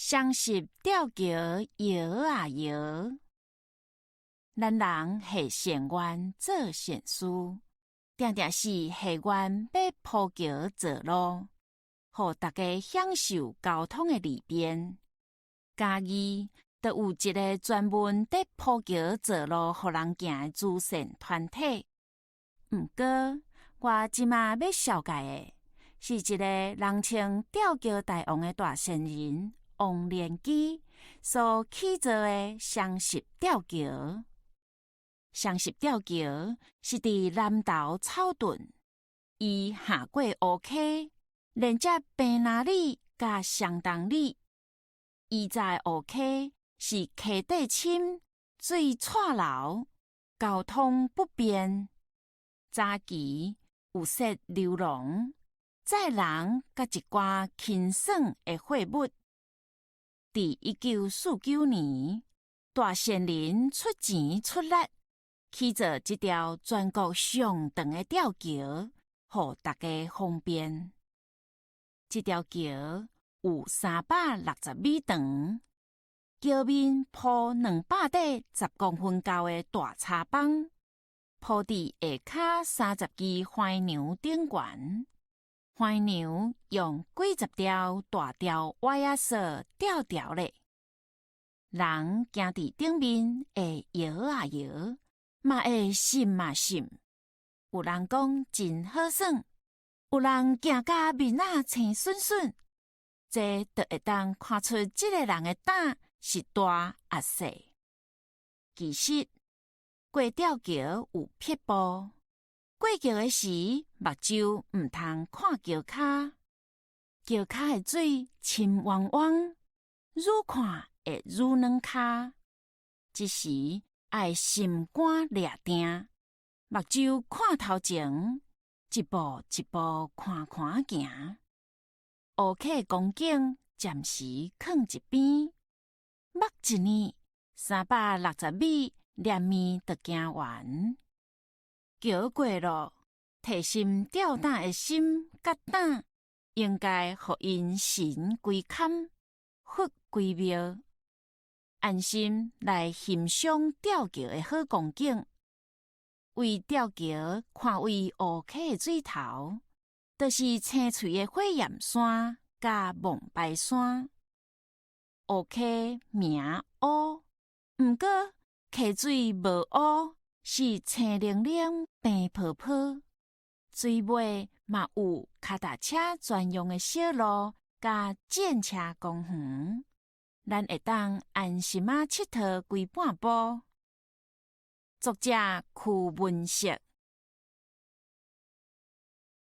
雙十吊橋搖啊搖，咱人下善願做善事，定定是下願欲鋪橋造路，予大家享受交通的利便。嘉義就有一个專門佇鋪橋造路予人行的慈善團體。毋過，我這馬欲紹介的是一个人稱吊橋大王的大善人王連基所起造的雙十吊橋。雙十吊橋是佇南投草屯，伊橫過烏溪，連接平林里佮雙重里。以早的烏溪是溪底深、水掣流，交通不便。早期有設溜廊，載人佮一寡輕爽的貨物。佇1949年，大善人出錢出力，起造這條全國上長的吊橋，予大家方便。這條橋有360米長，橋面鋪210公分厚的大柴枋，鋪佇下跤30支橫梁頂懸，橫梁用幾十條大條歪仔索吊牢咧。人行佇頂面會搖啊搖，嘛會糝啊糝。有人講真好耍，有人行甲面仔青筍筍，這就會當看出這个人的膽是大抑細。其實過吊橋有撇步，過橋的時，目睭毋通看橋跤，橋跤的水深汪汪，愈看會愈軟跤。這時愛心肝掠定，目睭看頭前，一步一步寬寬行。烏溪光景暫時囥一邊，目一睨360米，連面就行完。橋過咯，提心吊膽的心佮膽，應該予𪜶神歸龕，佛歸廟，安心來欣賞吊橋的好光景。為吊橋看位烏溪的水頭，就是青翠的火焰山佮望排山。烏溪名烏，毋過溪水無烏，是青靈靈、白泡泡。水尾嘛有跤踏車專用的小路，佮戰車公園，咱會當安心仔𨑨迌規半晡。作者區文色。